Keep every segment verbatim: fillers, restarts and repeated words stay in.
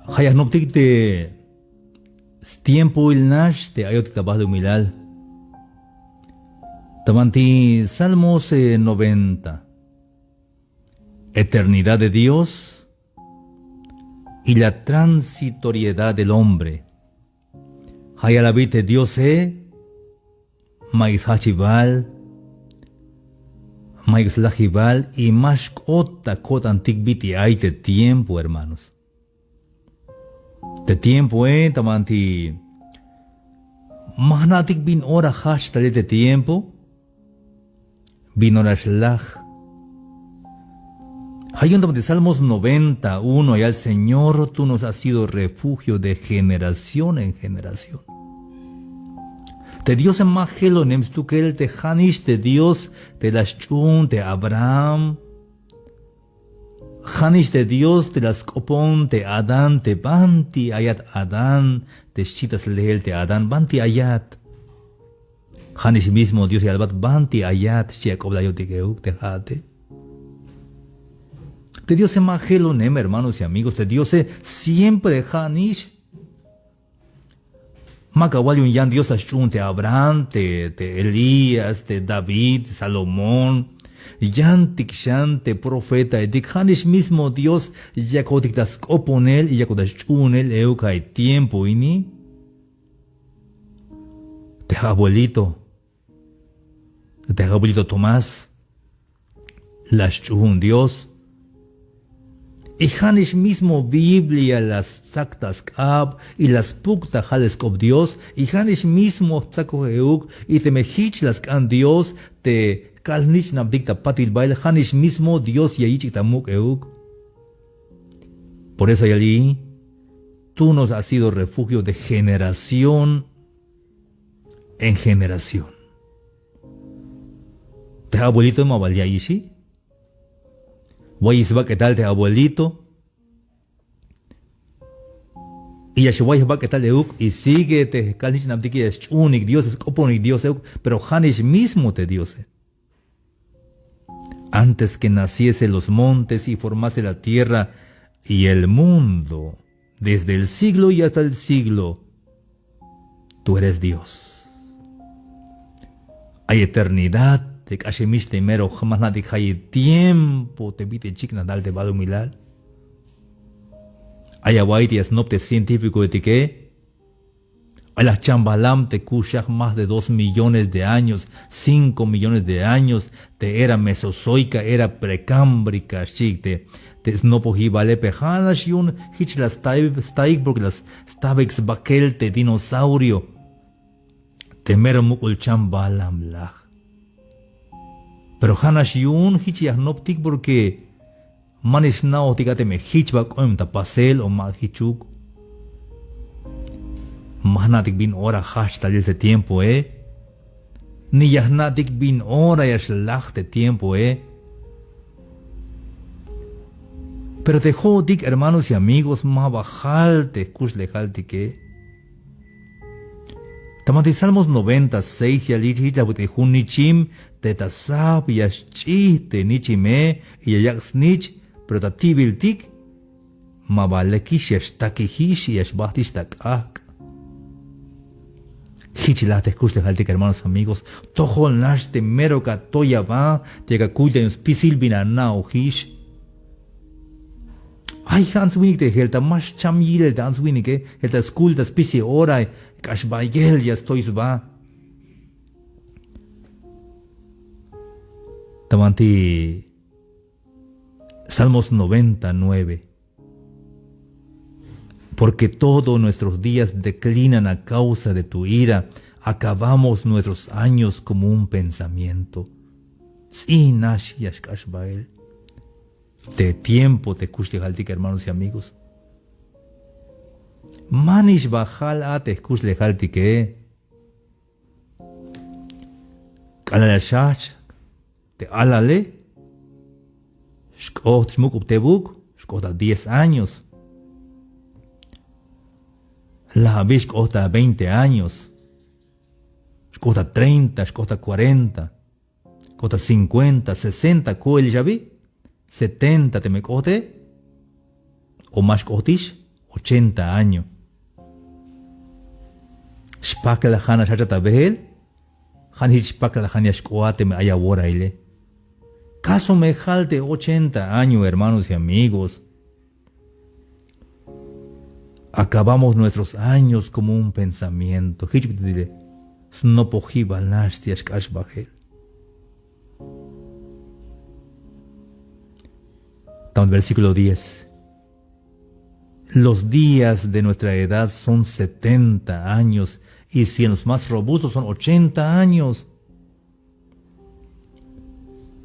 Ja' ya jnoptik te stiempoil nax te ayotik ta balumilal. Ta banti Salmos noventa. Eternidad de Dios y la transitoriedad del hombre. Ja' ya la abi te Diose, ma'yuk sjajchibal, ma'yuk slajibal, y ma xk'ot ta ko'tantik bit'il ay te tiempo, hermanos. Te tiempoe, ta banti ma jna'tik bin ora jajch talel te tiempo, bin ora xlaj. Ja' yu'un ta banti Salmos noventa uno ya yal: Señor, tú nos has sido refugio de generación en generación. Te Diose ma jelonem stukel, te ja'nix te Dios te la sch'uun te Abraham. Ja'nix te Dios te la sk'opon te Adán, te banti ayat Adán, te xchi ta sleel te Adán, banti ayat. Ja'nix mismo Dios ya yalbat banti ayat, xchi ak'oblal ayotik euk te ja'ate. Te Diose ma jelonem, hermanos y amigos, te Diose siempre ja'nix. Mak awal yu'un yan Dios la sch'uun te Abraham, te, te Elías, te David, te Salomón, yantik xan te profetaetik, ja'nix mismo Dios yakotik ta sk'oponel y yakot ta sch'uunel euk ja' e tiempo ini. Te abuelito, te abuelito Tomás, la sch'uun Dios. Y ja'nix mismo Biblia la stsak ta sk'ab y la spuk ta jalel sk'op Dios, y ja'nix mismo jtsakoj euk, y teme jich la sk'an Dios te kal jnich'nabtik ta patil bael, ja'nix mismo Dios ya yich'ik ta muk' euk. Por eso ya yal: Tú nos has sido refugio de generación en generación. Te abuelito ma bal ya ixi. Way sbak'etal te abuelito. Y ya xway jbak'etal euk y sigue te kal jnich'nabtike, ya sch'uunik Dios, sk'oponik Dios euk, pero ja'nix mismo te Diose. Antes que naciese los montes y formase la tierra y el mundo, desde el siglo y hasta el siglo, tú eres Dios. Ay eternidad te k'axemix te mero ja' ma jna'tik ja' e tiempo te bit'il chiknaj tal te balumilal. Ay awa'iy te ya snop te científicoetike. Ay la jchambalam te kuxaj más de dos millones de años, cinco millones de años, te era mesozoica, era precámbrica, xchiik te, te snopojibale, pero ja'nax yu'un jich la staik, staik porque la stabeyik sbakel te dinosaurio, te mero muk'ul chambalam laj. Pero ja'nax yu'un jich ya jnoptik porque manix jna'ojtik a teme jich ba k'oem ta pasel o ma jichuk. Ma jna'tik bin ora jajch talel te tiempoe, ni ya jna'tik bin ora ya xlaj te tiempoe. Pero te jo'otik, hermanos y amigos, ma ba jal te jkuxlejaltike. Ta banti Salmos noventa seis ya yal: Jich la awit'il jun nichim te ta sab ya xch'ij te nichime y ya yak' snich, pero ta ti'biltik ma ba lekix, ya xtakijix y ya xbajtix ta k'ajk'. Jich la te jkuxlejaltik, hermanos, amigos, tojol nax te mero ka atoy aba te ya ka kuy ta yu'un spisil bin ana'ojix. Ay ants winik te jelta ma xcham yilel te ants winike, jelta skul ta spisil ora, k'ax bayel ya stoy sba. Ta banti Salmos noventa nueve. Porque todos nuestros días declinan a causa de tu ira, acabamos nuestros años como un pensamiento. Ts'in nax ya xk'ax bael te tiempo te jkuxlejaltik, hermanos y amigos. Manix ba jal a te jkuxlejaltike. K'alal ya xjajch te alale, xk'ot xmuk'ub tebuk, xk'ot ta diez años. La abi xk'ot ta veinte años, xk'ot ta treinta, xk'ot ta cuarenta, xk'ot ta cincuenta, sesenta, ko'elix abi, setenta teme k'ote, o ma xk'otix, Ochenta año. Xpakla jana xjachat a beel. Ja'an jich xpakla ja'an ya xk'oat teme ay awor a ile. Caso me jal te ochenta año, hermanos y amigos. Acabamos nuestros años como un pensamiento. Jich bit'il dile. Snopojibal nax te ya xk'ax bajel. Tam versículo diez. Los días de nuestra edad son setenta años, y si en los más robustos son ochenta años.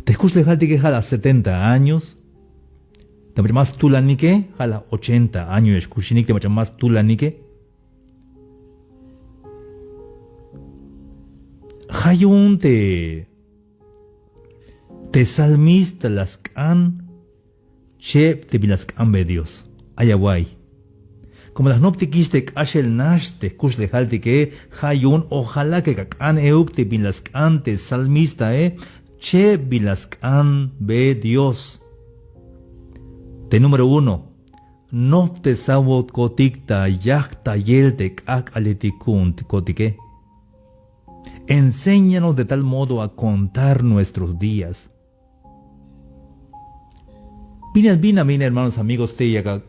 Te jkuxlejaltike ja' la setenta años. Te mach'a más tulanike ja' la ochenta año ya xkuxinik te mach'a más tulanike. Ja' yu'un te te salmista la sk'an cheb te bin la sk'anbe Dios. Ay awa'iy. Como la jnoptikix te k'axel nax te jkuxlejaltike, ja' yu'un ojalá que ak'an euk te bin la sk'an te salmistae cheb bin la sk'anbe Dios. Te número uno, noptesawotkotik ta yajtayel te k'ak'aletik ku'untiko'tike. Enséñanos de tal modo a contar nuestros días. Bin a, bin a, bin hermanos, amigos, te yak a,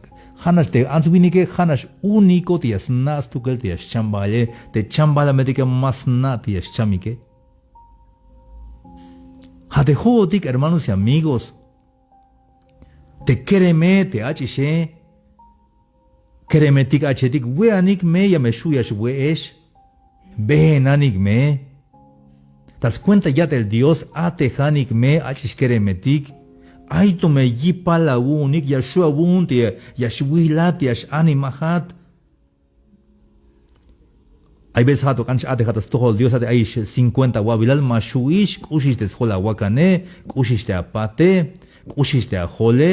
ja'nax te ants winike, ja'nax único te ya sna' stukel te ya xchambale, te chambalametike ma sna' te ya xchamike. Ja' te jo'otik, hermanos y amigos, te kereme, te ach'ixe, keremetik ach'ixetik, we'anik me ya me xju' ya xwe'ex. Beenanik me. Ta scuenta ya'tel Dios a'tejanik me ach'ix keremetik. Ay to me yipal awu'unik, ya xju' awu'un te ya xwilat, ya x-animajat. Ay veces ja' to k'an x-a'tejat ta stojol Dios, a'tej ayix cincuenta awa'bilal, ma xu'ix, k'uxix te sjol awakane, k'uxix te apate, k'uxix te ajole.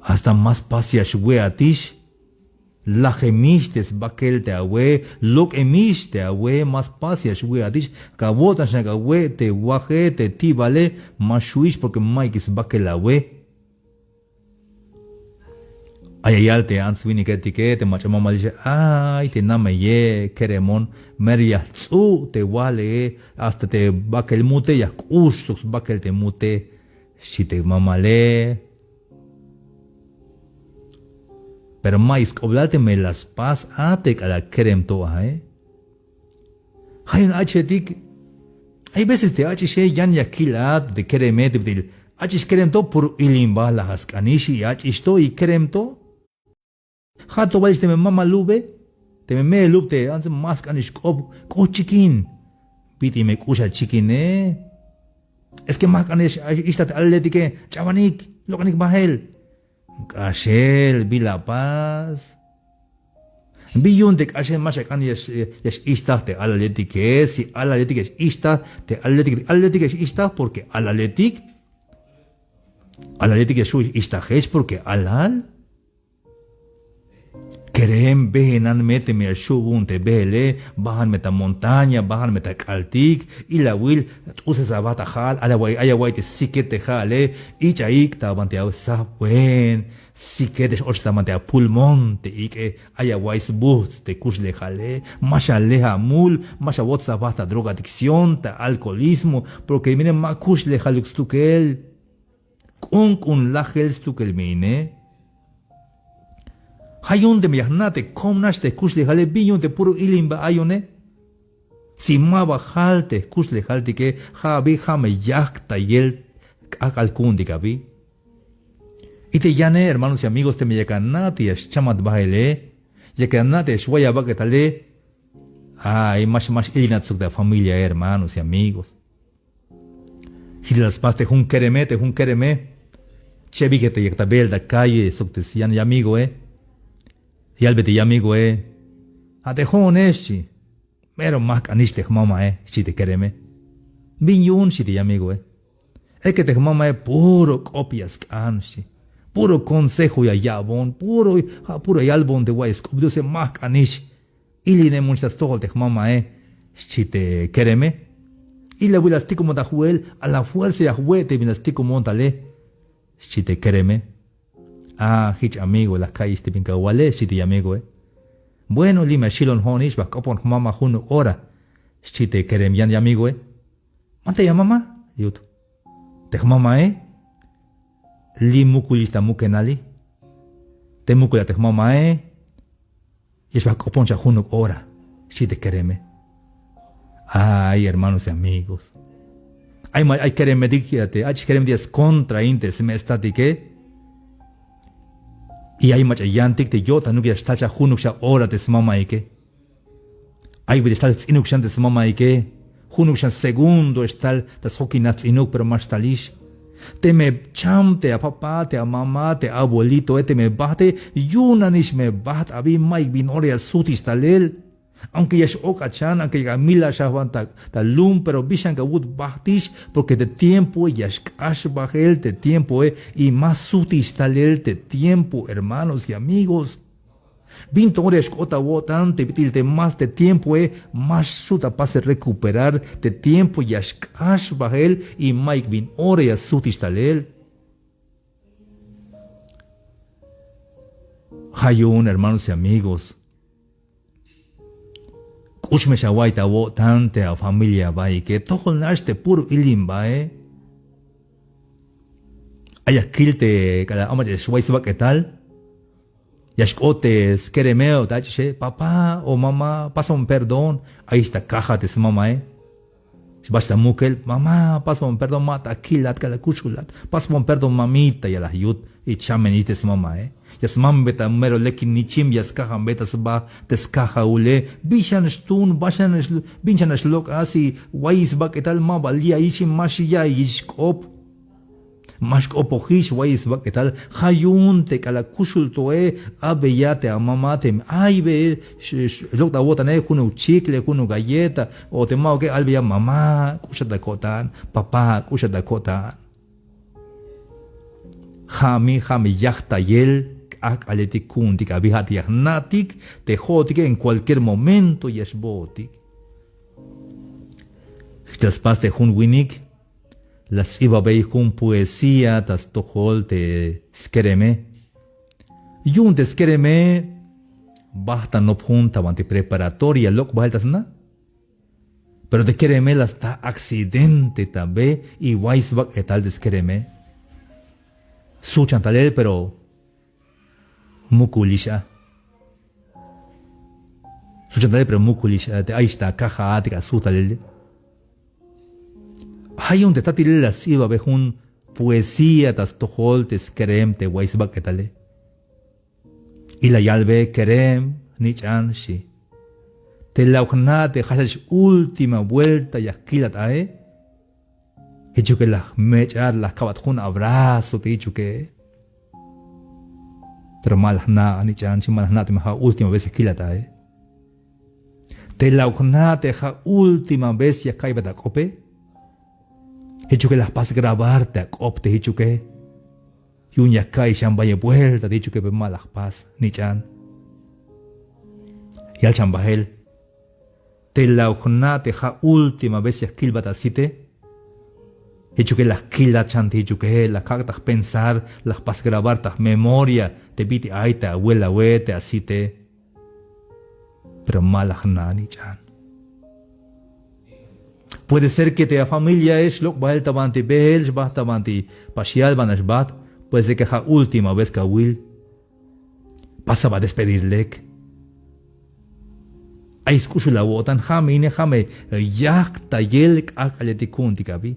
Hasta ma spas ya xwe'atix. Lajemix te sbakel te awe, lok'emix te awe, ma spas ya xwe'atix. Ka awo'tan xan ka awe' te waje, te ti'bale, ma xu'ix porque mayukix sbakel awe. Ay ya yal te ants winiketike, te mach'a mamalixe, ay te nameye, keremon, mero ya jts'u' te wale, hasta te bakel mute ya jk'ux sok sbakel te mute, xchi te mamale. Pero mayuk sk'oblal teme la spas a te k'alal kerem to ae. Ja' yu'un ach'ixetik, ay veces te ach'ixe yan ya kil a te kereme, te bit'il ach'ix kerem to, puro ilimba la ja' sk'anix y ach'ix to y kerem to. Ja' to walix teme mamalube, teme me'elub te ants ma sk'anix k'op, k'ux chikin. Bit'il me k'ux achikine. Es que ma jk'an ya x-ixtaj te alaletike, ch'abanik, lok'anik bael. K'axel, bi la apas. Bi yu'un te k'axel ma xak'an ya x-, ya x-ixtaj te alaletike, si alaletike ya x-ixtaj, te alaletike, alaletike ya x-ixtaj porque alaletik. Alaletik ya xju' x-ixtajex porque alal. Kerem, beenan me teme ya xju' wu'un te beele, bajan me ta montaña, bajan me ta k'altik, ilawil, t'uses aba ta ja'al, ay awa'iy, ay awa'iy te siket te ja'ale, ich'a ik' ta banti a sab buen, siket ya x-och ta banti a pulmón te ik'e, ay awa'iy sbujts' te kuxlejale, ma xale amul, ma xawots aba ta drogadicción, ta alcoholismo, porque mire ma kuxlejaluk stukel. K'unk'un lajel stukel me ine. Ja' yu'un teme ya jna' te komnax te jkuxlejale, bin yu'un te puro ilimba ayone. Si ma ba jal te jkuxlejaltike, ja' abi ja' me yajtayel k'ak'al ku'untik abi. Y te yane, hermanos y amigos, teme yak ana' te ya xchamat baele, yak ana' te ya xway abak'etale, ay, ma x-, ma x-ilinat sok te afamiliae, hermanos y amigos. Jich la spas te jun kereme, te jun kereme. Chebike te yak ta beel ta calle sok te yan yamigoe. Yalbe te yamigoe: A te jo'one, xchi, mero ma jk'anix te jmamae, xchi te kereme. Bin yu'un, xchi te yamigoe. Es que te jmamae puro k'op ya sk'an, xchi. Puro consejo ya ya'bon, puro, ja' puro ya yalbon te wa'iy sk'op Diose, ma jk'anix. Ilinemonix ta stojol te jmamae, xchi te kereme. Ilawil la stikomon ta jwe'el, a la fuerza ya jwe' te bin la stikomon tale, xchi te kereme. A, jich amigo, la ka'yix te bin kawale, xchi te yamigoe. Bueno, li' me xilon jo'onix, ba jk'opon jmama junuk ora, xchi te kerem yan yamigoe. ¿Dónde está ya mamá? Yut. Te jmamae, li' mukulix ta mukenali. Te mukul a te jmamae, ya xba jk'opon xan junuk ora, xchi te kereme. Ay, hermanos y amigos. Ay, ma, ay keremetik, te ach'ix keremetik ya skontrain te sme' statike. Y ay mach'a yantik te yo'tanuk ya xtal xan junuk xan ora te smamaike. Ay bit'il xtal ts'inuk xan te smamaike. Junuk xan segundo xtal ta sjokinal ts'inuk, pero ma xtalix. Teme cham te apapá, te amamá, te abuelitoe, teme bajte, yu'un nanix me bajt abi, mayuk bin ora ya sujtix talel. Aunque ya x-ok'at xan, aunque ya amila xan ta, ta lum, pero bi xan kawut bajtix, porque te tiempoe ya xk'ax bajel te tiempoe, y ma sujtix talel te tiempo, hermanos y amigos. Bin to ora ya xk'ot awo'tan te bit'il te más te tiempoe, ma xu' ta pasel recuperar te tiempo, ya xk'ax bajel y mayuk bin ora ya sujtix talel. Ja' yu'un, hermanos y amigos, k'ux me xawa'iy ta awo'tan te afamilia abaike, tojol nax te puro ilimbae. Ay ya kil te k'alal ay mach'a ya xwa'iy sbak'etal, ya xk'ot te skereme o te ach'ixe: "Papá o mamá, pasame perdón", ayix ta kaja te smamae. Xbach ta mukel: "Mamá, pasame perdón, ma ta kilat, k'alal kuxulat, pasame perdón mamita", ya la yut. Y chamenix te smamae. Ya smambey ta mero lek nichim, ya skajambey ta sba te skajaule. Bi xan xtuun, ba xan x-, bin xan xlok' a, si wa'iy sbak'etal, ma ba li' ayix, ma xyaiyix k'op. Ma xk'opojix, wa'iy sbak'etal. Ja' yu'un te k'alal kuxul toe, abeya te amamá, teme ay be x-, x-, xlok' ta awo'tane junuk chicle, junuk galleta, o te ma'uke, albeya: "Mamá, k'uxat ta ko'tan, papá, k'uxat ta ko'tan". Ja' mi, ja' me yajtayel k'ajk'aletik ku'untik abi, ja' te ya jna'tik te jo'otike en cualquier momento ya xbootik. Jich la spas te jun winik, la sts'ibabey jun poesía ta stojol te skereme. Yu'un te skereme bajt ta nop jun ta banti preparatoria, lok' bajel ta sna. Pero te kereme la sta accidente ta be y wa'iy sbak'etal te skereme. Suchan talel, pero mukulix a. Suchan talel, pero mukulix a, te ayix ta kaja a te k'alal sujt talel. Ja' yu'un te tatilele la sts'ibabey jun poesía ta stojol te skerem te wa'iy sbak'etale. Y la yalbe: "Kerem, jnich'an", xchi. Te la jna' te ja' xan x-última vuelta ya jkilat ae. Jichuke la jmech'at, la jkabat jun abrazo te jichuke. Pero ma la jna', jnich'an, xchi, ma la jna' teme ja' última vez ya jkilat ae. Te la jna' te ja' última vez ya ka'iybat ak'ope. Jichuke la jpas grabar te ak'op te jichuke. Yu'un ya ka'iy xan bayel vuelta te jichuke, pero ma la jpas, jnich'an. Yal xan bajel. Te la jna' te ja' última vez ya jkilbat asite. Jichuke la jkilat xan te jichuke, la jkak' ta jpensar, la jpas grabar ta jmemoria te bit'il ay te awelawe te asite. Pero ma la jna', jnich'an. Puede ser que te afamiliae xlok' bajel ta banti beel, xbajt ta banti paxial, banax bajt. Puede ser que ja' última vez kawil. Pasa aba despedir lek. Ay sk'uxul awo'tan, ja' me ine, ja' me yajtayel k'ajk'aletik ku'untik abi.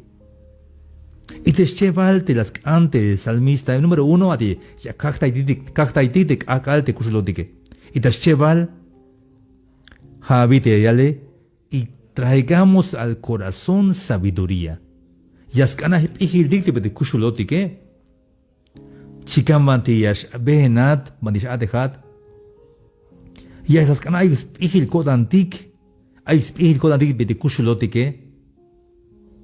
Y te schebal te la sk'an te salmista, número uno, a te ya kajtaytik, kajtaytik te k'ajk'al te kuxulotike. Y ta schebal, ja' abi te yale: "Y traigamos al corazón sabiduría". Ya sk'an a jp'ijiltik te bit'il kuxulotike. Chikan banti ya xbeenat, banti x-a'tejat. Ya la sk'an ay sp'ijil ko'tantik. Ay sp'ijil ko'tantik bit'il kuxulotike.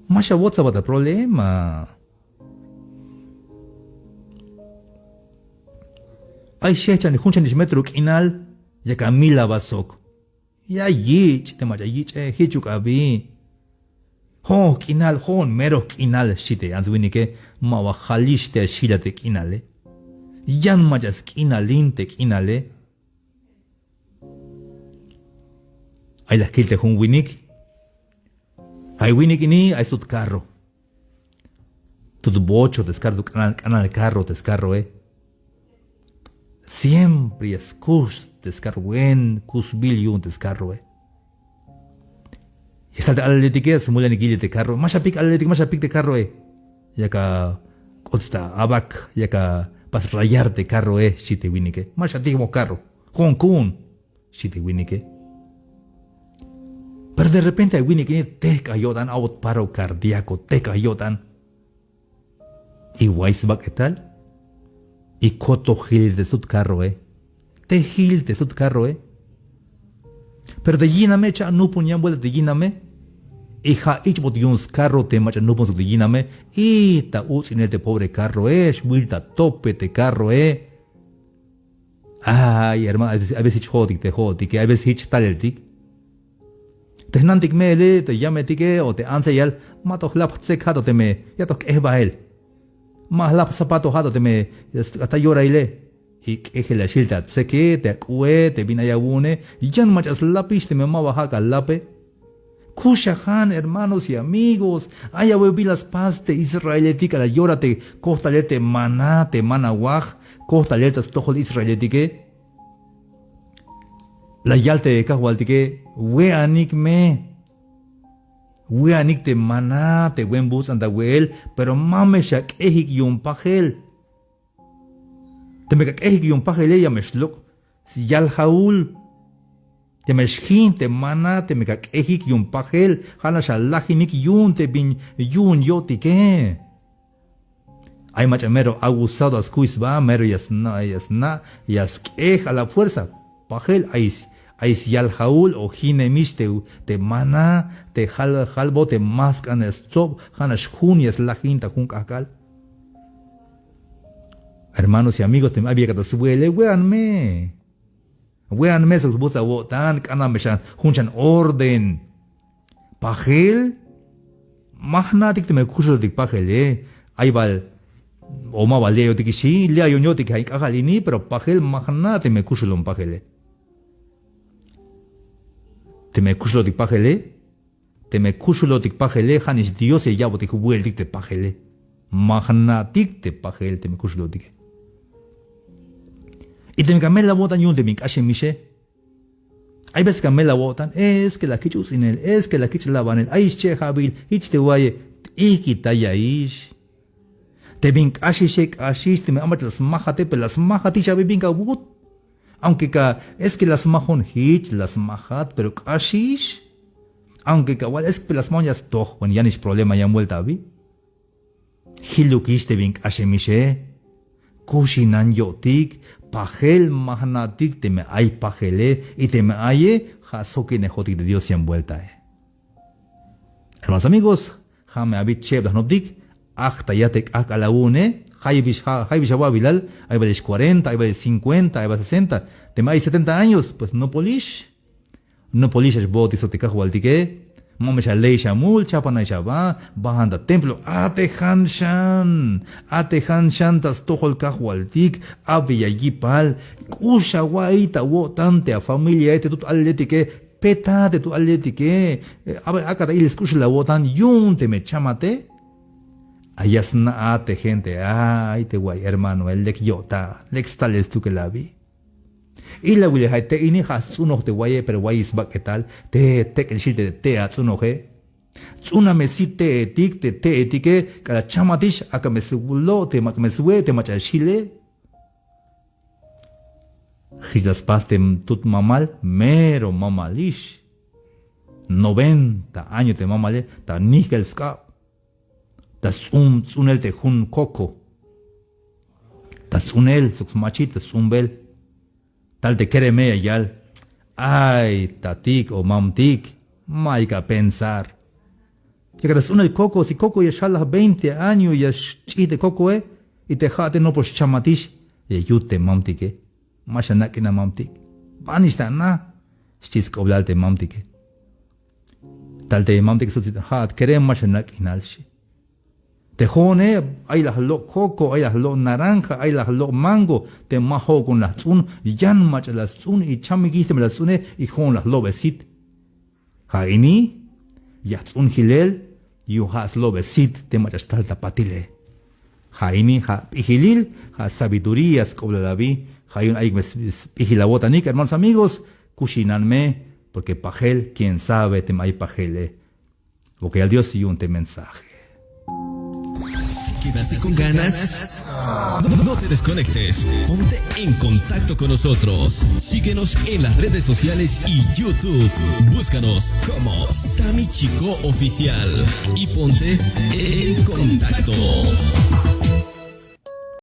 Ma xawots aba ta problema. Ay xejchan jun xanix metro k'inal, yak amil aba sok. Ya yich' te mach'a yich'e, jichuk abi. Jo'on jk'inal, jo'on mero jk'inal, xchi te ants winike, ma ba jalix te ya xjilat te k'inale. Yan mach'a sk'inalin te k'inale. Ay la jkil te jun winik. Ay winik ini, ay sut carro. Tut bocho te scarro, tut k'anal, k'anal carro te scarroe. Siempre ya skux te scarro, buen kusbil yu'un te scarroe. Ya xtal te alaletike, smulen yilel te carro. Ma xapik alaletike, ma xapik te carroe. Yak ak'ots ta abak, yak apas rayar te carroe, xchi te winike. Ma xatijbon carro. Jo'on ku'un, xchi te winike. Pero de repente ay winik ini tejk'aj yo'tan, a'bot paro cardíaco, tejk'aj yo'tan. Y way sbak'etal. Y koto jil te sut carroe. Te jil te sut carroe. Pero te yiname, cha' nupun yan vuelta te yiname. Y ja' ich'bot yu'un scarro te mach'a nupun sok te yiname. Y ta uts'inel te pobre carroe, xwil ta tope te carroe. Ay hermano, a veces, a veces jich jo'otik te jo'otike, a veces jich taleltik. Te jnantik me'ele, te yametike o te antse yal, ma to jlap jtsek, ja' to teme ya to jk'ej bael. Ma jlap zapato, ja' to teme ya ta yoraile. Y k'ejel ya xjil te atseke, te ak'u'e, te bin ay awu'une. Yan mach'a slapix teme ma ba ja' k'al lape. Kuxajan hermanos y amigos, ay awil bila spas te israeletik k'alal yora te kojtalel te maná, te manawaj, kojtalel ta stojol israeletike. La yal te kajwaltike: we'anik me, we'anik te maná, te buen buts'an ta we'el, pero ma me xak'ejik yu'un pajel. Teme kak'ejik yu'un pajele, ya me xlok' syal ja'ul. Teme xjin te maná, teme kak'ejik yu'un pajel, ja' nax alajinik yu'un te bin yu'un yo'tike. Ay mach'a mero abusado a skuy sba, mero ya sna', ya sna', ya sk'ej a la fuerza. Pajel ay s-, ay syal ja'ul o jinemix te, te maná, te jal, jalbot te ma sk'an stsob, ja' nax jun ya slajin ta jun k'ajk'al. Hermanos y amigos, teme ay bi yakat ta swe'ele, we'an me. We'an me sok sbuts' awo'tan, k'aname xan jun xan orden. Pajel, ma jna'tik teme kuxulotik pajele. Ay bal, o ma bal li' ayotikixi, li' ayon yo'tik ja' in k'ajk'al ini, pero pajel ma jna' teme kuxulon pajele. Teme kuxulotik pajele, teme kuxulotik pajele, ja' nix Dios ya ya'botik jwe'eltik te pajele. Ma jna'tik te pajel teme kuxulotike. Y teme ka mel awo'tan yu'un te bin k'axemixe. Ay veces ka mel awo'tan, es que la kich' uts'inel, es que la kich' labanel, ay ix che' ja'bil, jich te waye, t'ikitaya'ix. Te bin k'axixe, k'axix, teme ay mach'a la smajate, pero la smajatix abi bin ka awut. Aunque ka, es que la smajon, jich la smajat, pero k'axix. Aunque ka wal, es que la smajon ya stoj, bueno, yanix problema yan vuelta abi. Jilukix te bin k'axemixe. Kuxinan yo'tik, pajel ma jna'tik teme ay pajele, y teme aye, ja' sokinejotik te Dios yan vueltae. Hermanos, amigos, ja' me abi cheb la jnoptik, ajtaya te k'ajk'al awu'une, jayebix ja-, jayebix awabilal, ay balix cuarenta, ay balix cincuenta, ay bal sesenta, teme ay setenta años, pues nopolix. Nopolix ya xbootizotik te kajwaltike, ma me xaleyix amul, chajpanaix aba, bajan ta templo, a'tejan xan, a'tejan xan ta stojol kajwaltik, abeya yipal, k'ux awa'iy ta awo'tan te afamiliae, te tut alaletike, peta te tut alaletike, eh, abe, ak'a ta ilel sk'uxul awo'tan, yu'un teme chamate, ay ya sna' a te gente, ay te wa'iy hermanoe, lek yo'tan, lek stalel stukel abi. Ilawile ja' te ini ja' sts'unoj te waye, pero waye sbak'etal, te tek'el xil te, te ats'unoje. Ts'una me sit te'etik, te te'etike, k'alal chamatix, ak'a me slo', te ma-, me swe', te mach'a xile. Jich la spas te tut mamal, mero mamalix. Noventa año te mamale, ta nijk'el sk'ab. Ta sts'un, ts'unel te jun coco. Ta sts'unel, sok smachit, ta sts'unbel. Tal te kereme ya yal: ay, tatik o mamtik, ma'yuk apensar. Yakat ta sts'unel coco, si coco ya xjalaj veinte año ya xch'ij te cocoe, y te ja'ate nopox chamatix, ya yut te mamtike. Ma xana' k'inal mamtik. Banix ta ana, xchi sk'oblal te mamtike. Tal te mamtike sutsil: ja'at kerem, ma xana' k'inal, xchi. Te jo'one ay la jlo' coco, ay la jlo' naranja, ay la jlo' mango. Te ma jo'kon la jts'un, yan mach'a la sts'un, y chamikix teme la sts'une, y jo'on la jlo'be sit. Ja' ini ya jts'un jilel yu'un ja' slo'be sit te mach'a xtal ta patile. Ja' ini ja' p'ijilil, ja' sabiduría sk'oblal abi. Ja' yu'un ayik me sp'ijil awo'tanik, hermanos, amigos. Kuxinan me, porque pajel, quién sabe teme ay pajele. Lo que ya Dios yu'un te mensaje. ¿Quedaste con ganas? No, no te desconectes. Ponte en contacto con nosotros. Síguenos en las redes sociales y YouTube. Búscanos como Sami Chico Oficial y ponte en contacto.